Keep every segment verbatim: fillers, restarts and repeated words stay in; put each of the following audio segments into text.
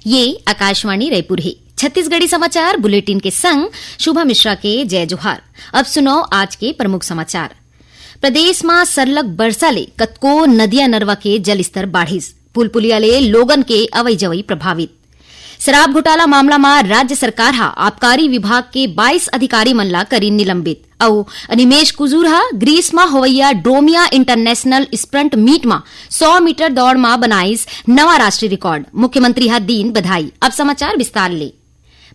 ये आकाशवाणी रायपुर हे। छत्तीसगढ़ी समाचार बुलेटिन के संग शुभा मिश्रा के जय जोहार। अब सुनव आज के प्रमुख समाचार। प्रदेश म सरलग बरसा ले कतको नदिया नरवा के जलस्तर बाढ़िस। पुलपुलिया ले लोगन के अवई जवई प्रभावित। शराब घोटाला मामला म राज्य सरकार ह आबकारी विभाग के बाईस अधिकारी मन ला करीन निलंबित। अउ अनिमेश कुजूर ह ग्रीस म होवइया ड्रोमिया इंटरनेशनल स्प्रिंट मीट म सौ मीटर दौड़ म बनाइस नवा राष्ट्रीय रिकॉर्ड। मुख्यमंत्री ह दीन बधाई। अब समाचार विस्तार ले।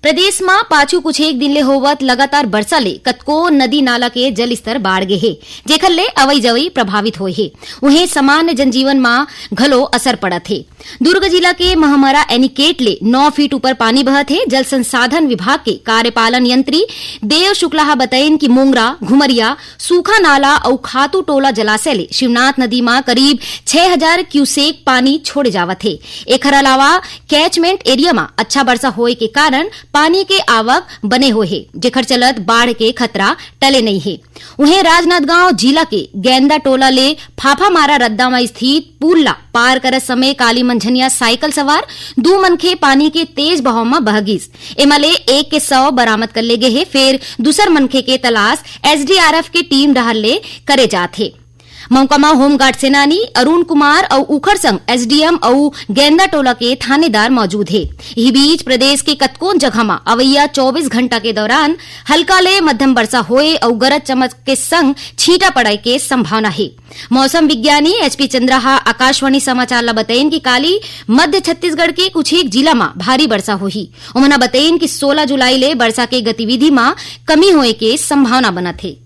प्रदेश म पाछू कुछ एक दिन ले होवत लगातार बरसा ले कतको नदी नाला के जलस्तर बाढ़ गे हे, जेखर ले अवई जवई प्रभावित होए हे। उहें सामान्य जनजीवन म घलो असर पड़त हे। दुर्ग जिला के महमरा एनीकेट ले नौ फीट ऊपर पानी बहत हे। जल संसाधन विभाग के कार्यपालन यंत्री देव शुक्ला ह बतइन कि मोंगरा, घुमरिया, सूखा नाला अउ खातू टोला जलाशय ले शिवनाथ नदी म करीब छह हजार क्यूसेक पानी छोड़े जावत हे। एखर अलावा कैचमेंट एरिया म अच्छा बरसा होए के कारण पानी के आवक बने होए हे, जेखर चलत बाढ़ के खतरा टले नइ हे। उहें राजनांदगांव जिला के गेंदा टोला ले फाफामारा रद्दा म स्थित पुल ला पार करत समय काली मंझनिया साइकिल सवार दू मनखे पानी के तेज बहाव म बह गिस। एमा ले एक के शव बरामद कर ले गे हे, फेर दूसर मनखे के तलाश एसडीआरएफ के टीम डहार ले करे जात हे। मौका म होमगार्ड सेनानी अरुण कुमार अउ उखर संग एसडीएम अउ गेंदा टोला के थानेदार मौजूद हे। इही बीच प्रदेश के कतकोन जगह म अवइया चौबीस घंटा के दौरान हल्का ले मध्यम बरसा होए अउ गरज चमक के संग छींटा पड़े के संभावना हे। मौसम विज्ञानी एचपी चंद्रा ह आकाशवाणी समाचार ल बतइन कि काली मध्य छत्तीसगढ़ के कुछ एक जिला म भारी बरसा होही। ओमन ह बतइन कि सोलह जुलाई ले बरसा के गतिविधि म कमी होए के संभावना बनत हे।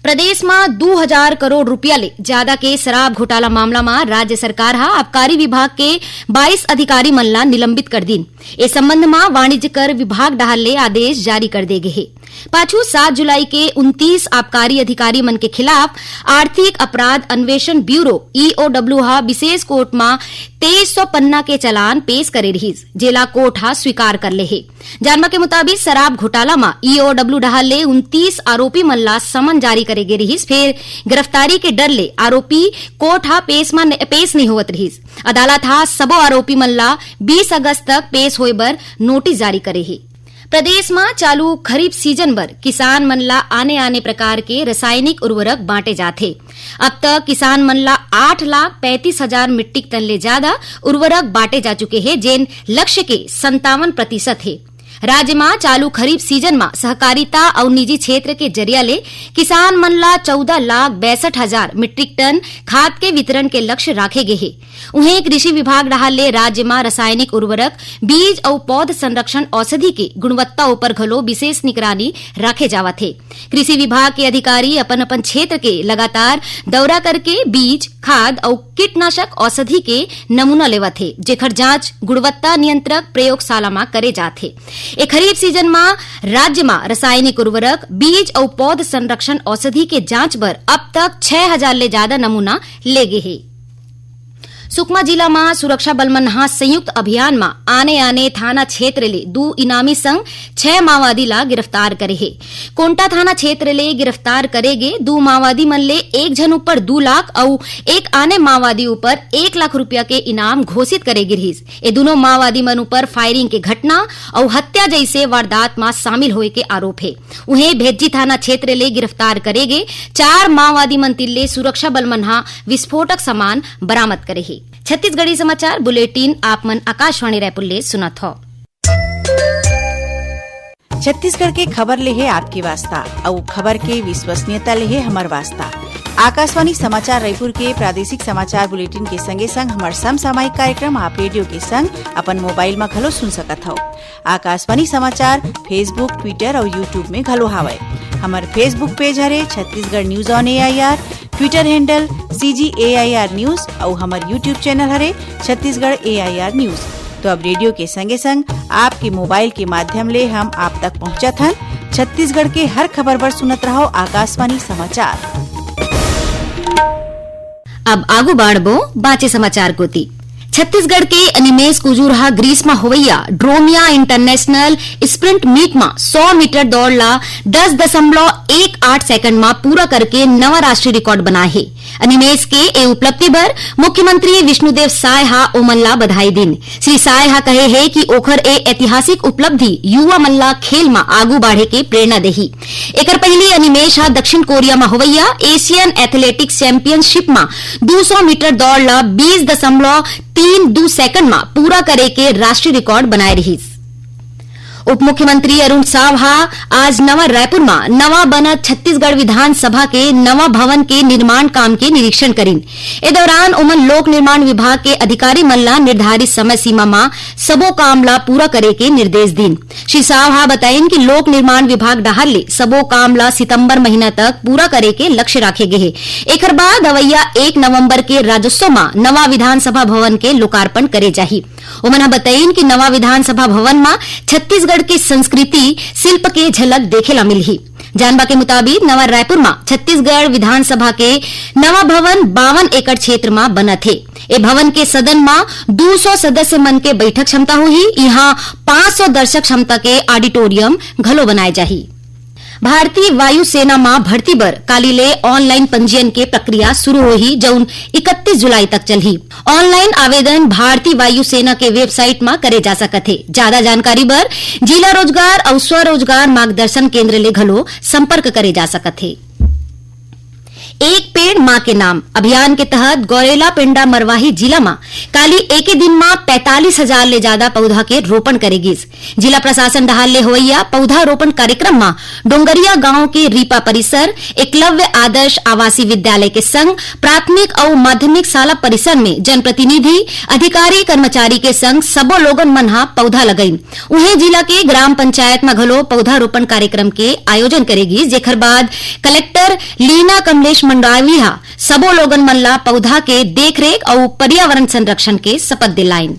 प्रदेश म दू हजार करोड़ रुपया ले जादा के शराब घोटाला मामला म राज्य सरकार ह आबकारी विभाग के बाईस अधिकारी मन ला निलंबित कर दीन। ए संबंध म वाणिज्य कर विभाग डहार ले आदेश जारी कर दे गे हे। पाछू सात जुलाई के उनतीस आबकारी अधिकारी मन के खिलाफ आर्थिक अपराध अन्वेषण ब्यूरो, ईओडब्ल्यू, ह विशेष कोर्ट म तेईस सौ पन्ना के चालान पेश करे रिहिस, जेला कोर्ट ह स्वीकार कर ले हे। जानबा के मुताबिक, शराब घोटाला म ईओडब्ल्यू डहार ले उनतीस आरोपी मन ला समन जारी करे गे रिहिस, फेर गिरफ्तारी के डर ले आरोपी कोर्ट ह पेश म न-, पेश नइ होवत रिहिस। अदालत ह सबो आरोपी मन ला बीस अगस्त तक पेश होए बर नोटिस जारी करे हे। प्रदेश म चालू खरीफ सीजन बर किसान मन ला आने-आने प्रकार के रासायनिक उर्वरक बांटे जाथे। अब तक किसान मन ला आठ लाख पैंतीस हजार मीट्रिक टन ले जादा उर्वरक बांटे जा चुके हे, जेन लक्ष्य के संतावन प्रतिशत हे। राज्य म चालू खरीफ सीजन म सहकारिता अउ निजी क्षेत्र के जरिया ले किसान मन ला चौदह लाख बासठ हजार मीट्रिक टन खाद के वितरण के लक्ष्य राखे गे हे। उहें, कृषि विभाग डहार ले राज्य म रासायनिक उर्वरक, बीज अउ पौध संरक्षण औषधि के गुणवत्ता ऊपर घलो विशेष निगरानी राखे जावत हे। कृषि विभाग के अधिकारी अपन-अपन क्षेत्र के लगातार दौरा करके बीज, खाद अउ कीटनाशक औषधि के नमूना लेवत हे, जेखर जांच गुणवत्ता नियंत्रक प्रयोगशाला म करे जात हे। ए खरीफ सीजन म राज्य म रासायनिक उर्वरक, बीज अउ पौध संरक्षण औषधि के जांच बर अब तक छह हजार ले जादा नमूना ले गे हे। सुकमा जिला म सुरक्षा बल मन ह संयुक्त अभियान म आने-आने थाना क्षेत्र ले दू इनामी संग छह माओवादी ला गिरफ्तार करे हे। कोंटा थाना क्षेत्र ले गिरफ्तार करे गे दू माओवादी मन ले एक झन ऊपर दू लाख अउ एक आने माओवादी ऊपर एक लाख रुपया के इनाम घोषित करे गे रिहिस। ए दूनों माओवादी मन ऊपर फायरिंग के घटना अउ हत्या जइसे वारदात म शामिल होए के आरोप हे। उहें, भेज्जी थाना क्षेत्र ले गिरफ्तार करे गे चार माओवादी मन तिर ले सुरक्षा बल मन ह विस्फोटक सामान बरामद करे हे। छत्तीसगढ़ी समाचार बुलेटिन आप मन आकाशवाणी रायपुर ले सुनत हव। छत्तीसगढ़ के खबर ले हे आपके वास्ता, अउ खबर के विश्वसनीयता ले हे हमर वास्ता। आकाशवाणी समाचार रायपुर के प्रादेशिक समाचार बुलेटिन के संगे संग हमर समसामयिक कार्यक्रम आप रेडियो के संग अपन मोबाइल म घलो सुन सकत हव। आकाशवाणी समाचार Facebook, Twitter अउ YouTube में घलो हावय। हमर Facebook पेज हरे Chhattisgarh news on AIR, Twitter handle CG AIR news अउ हमर YouTube चैनल हरे छत्तीसगढ़ एआईआर न्यूज। तो अब रेडियो के संगे संग आपके मोबाइल के माध्यम ले हम आप तक पहुंचत हन। छत्तीसगढ़ के हर खबर बर सुनत रहव आकाशवाणी समाचार। अब आगू बाढ़बो बांचे समाचार कोति। छत्तीसगढ़ के अनिमेश कुजूर ह ग्रीस म होवइया ड्रोमिया इंटरनेशनल स्प्रिंट मीट म सौ मीटर दौड़ ला दस दशमलव एक आठ सेकंड म पूरा करके नवा राष्ट्रीय रिकॉर्ड बनाए हे। अनिमेश के ए उपलब्धि बर मुख्यमंत्री विष्णुदेव साय ह ओमन ला बधाई दीन। श्री साय ह कहे हे कि ओखर ए ऐतिहासिक उपलब्धि युवा मन ला खेल म आगू बाढ़े के प्रेरणा देही। एकर पहिली अनिमेश ह दक्षिण कोरिया म होवइया एशियन एथलेटिक्स चैंपियनशिप म दू सौ मीटर दौड़ ल बीस दशमलव तीन दू सेकंड म पूरा करे के राष्ट्रीय रिकॉर्ड बनाए रिहिस। उप मुख्यमंत्री अरुण साव ह आज नवा रायपुर म नवा बनत छत्तीसगढ़ विधानसभा के नवा भवन के निर्माण काम के निरीक्षण करिन। ए दौरान ओमन लोक निर्माण विभाग के अधिकारी मन ला निर्धारित समय सीमा म सबो काम ला पूरा करे के निर्देश दीन। श्री साव ह बताइन कि लोक निर्माण विभाग डहार ले सबो काम ला सितंबर महीना तक पूरा करे के लक्ष्य राखे गे हे। एखर बाद अवइया एक नवंबर के राज्योत्सव म नवा विधानसभा भवन के लोकार्पण करे जाही। ओमन ह बताइन कि नवा विधानसभा भवन म छत्तीसगढ़ के संस्कृति शिल्प के झलक देखे ला मिलही। जानबा के मुताबिक, नवा रायपुर म छत्तीसगढ़ विधानसभा के नवा भवन बावन एकड़ क्षेत्र म बनत हे। ए भवन के सदन म दू सौ सदस्य मन के बैठक क्षमता होही। इहां पाँच सौ दर्शक क्षमता के ऑडिटोरियम घलो बनाए जाही। भारतीय वायुसेना म भर्ती बर काली ले ऑनलाइन पंजीयन के प्रक्रिया शुरू होही, जउन इकतीस जुलाई तक चलही। ऑनलाइन आवेदन भारतीय वायुसेना के वेबसाइट म करे जा सकत हे। ज्यादा जानकारी बर जिला रोजगार अउ स्वरोजगार मार्गदर्शन केंद्र ले घलो संपर्क करे जा सकत हे। एक पेड़ मां के नाम अभियान के तहत गौरेला पेंडा मरवाही जिला म काली एके दिन म पैंतालीस हजार ले जादा पौधा के रोपण करे गिस। जिला प्रशासन डहार ले होवइया पौधा रोपण कार्यक्रम म डोंगरिया गांव के रीपा परिसर, एकलव्य आदर्श आवासीय विद्यालय के संग प्राथमिक अउ माध्यमिक शाला परिसर में जनप्रतिनिधि, अधिकारी, कर्मचारी के संग सबो लोगन मन ह पौधा लगाइन। उहें, जिला के ग्राम पंचायत म घलो पौधा रोपण कार्यक्रम के आयोजन करे गिस, जेखर बाद कलेक्टर लीना कमलेश मंडावी ह सबो लोगन मन ला पौधा के देखरेख अउ पर्यावरण संरक्षण के शपथ दिलाइन।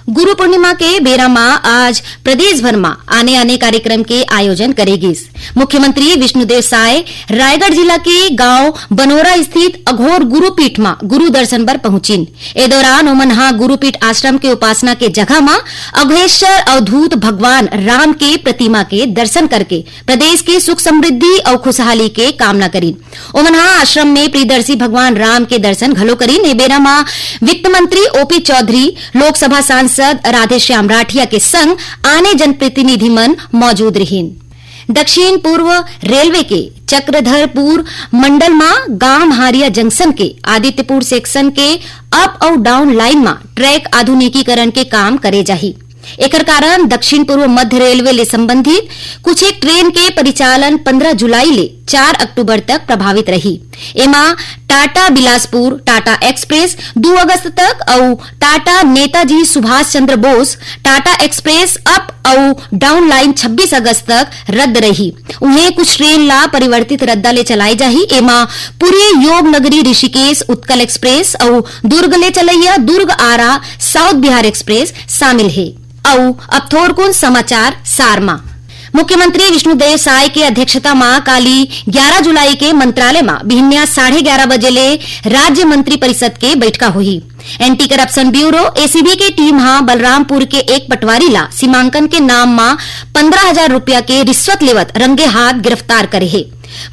गुरु पूर्णिमा के बेरा म आज प्रदेश भर म आने-आने कार्यक्रम के आयोजन करे गिस। मुख्यमंत्री विष्णुदेव साय रायगढ़ जिला के गांव बनोरा स्थित अघोर गुरुपीठ म गुरु दर्शन बर पहुंचिन। ए दौरान ओमन ह गुरुपीठ आश्रम के उपासना के जगह म अघोरेश्वर अवधूत भगवान राम के प्रतिमा के दर्शन करके प्रदेश के सुख समृद्धि अउ खुशहाली के कामना करिन। ओमन ह आश्रम में प्रियदर्शी भगवान राम के दर्शन घलो करिन। ए बेरा म वित्त मंत्री ओपी चौधरी, लोकसभा सांसद राधेश्याम राठिया के संग आने जनप्रतिनिधि मन मौजूद रिहिन। दक्षिण पूर्व रेलवे के चक्रधरपुर मंडल म गांव हारिया जंक्शन के आदित्यपुर सेक्शन के अप अउ डाउन लाइन म ट्रैक आधुनिकीकरण के काम करे जाही। एकर कारण दक्षिण पूर्व मध्य रेलवे ले संबंधित कुछ एक ट्रेन के परिचालन पंद्रह जुलाई ले चार अक्टूबर तक प्रभावित रही। एमा टाटा बिलासपुर टाटा एक्सप्रेस दू अगस्त तक अउ टाटा नेताजी सुभाष चंद्र बोस टाटा एक्सप्रेस अप अउ डाउन लाइन छब्बीस अगस्त तक रद्द रही। उहें, कुछ ट्रेन ला परिवर्तित रद्दा ले चलाए जाही। एमा पुरी योग नगरी ऋषिकेश उत्कल एक्सप्रेस अउ दुर्ग ले चलैया दुर्ग आरा साउथ बिहार एक्सप्रेस शामिल हे। अउ अब थोरकुन समाचार सार म। मुख्यमंत्री विष्णुदेव साय के अध्यक्षता म काली ग्यारा जुलाई के मंत्रालय म बिहनिया साढ़े ग्यारा बजे ले राज्य मंत्री परिषद के बइठका होही। एंटी करप्शन ब्यूरो, एसीबी, के टीम ह बलरामपुर के एक पटवारी ला सीमांकन के नाम म पंद्रह हजार रुपया के रिश्वत लेवत रंगे हाथ गिरफ्तार करे हे।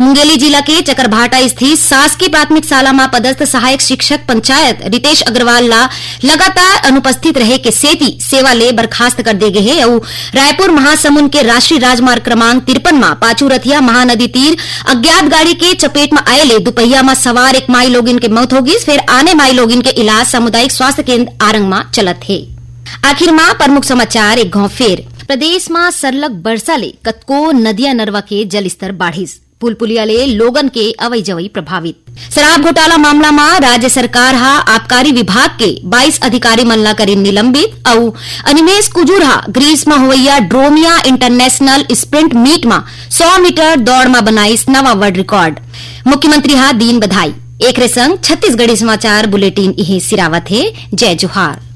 मुंगेली जिला के चकरभाटा स्थित शासकीय प्राथमिक शाला म पदस्थ सहायक शिक्षक पंचायत रितेश अग्रवाल ला लगातार अनुपस्थित रहे के सेती सेवा ले बर्खास्त कर दे गे हे अउ रायपुर महासमुंद के राष्ट्रीय राजमार्ग क्रमांक तिरपन म पाछू रथिया महानदी तीर अज्ञात गाड़ी के चपेट म आए ले दुपहिया म सवार एक माई लोगिन के मौत हो गिस, फेर आने माई लोगिन के इलाज सामुदायिक स्वास्थ्य केंद्र आरंग म चलत हे। आखिर म प्रमुख समाचार एक घाव फेर। प्रदेश म सरलग बरसा ले कतको नदिया नरवा के जलस्तर बाढ़िस। पुलपुलिया ले लोगन के अवई जवई प्रभावित। शराब घोटाला मामला म राज्य सरकार ह आबकारी विभाग के बाईस अधिकारी मन ला करिन निलंबित अउ अनिमेश कुजूर ह ग्रीस म होवइया ड्रोमिया इंटरनेशनल स्प्रिंट मीट म सौ मीटर दौड़ म बनाइस नवा वर्ल्ड रिकॉर्ड। मुख्यमंत्री ह दीन बधाई। एकरे संग छत्तीसगढ़ी समाचार बुलेटिन इहें सिरावत हे। जय जोहार।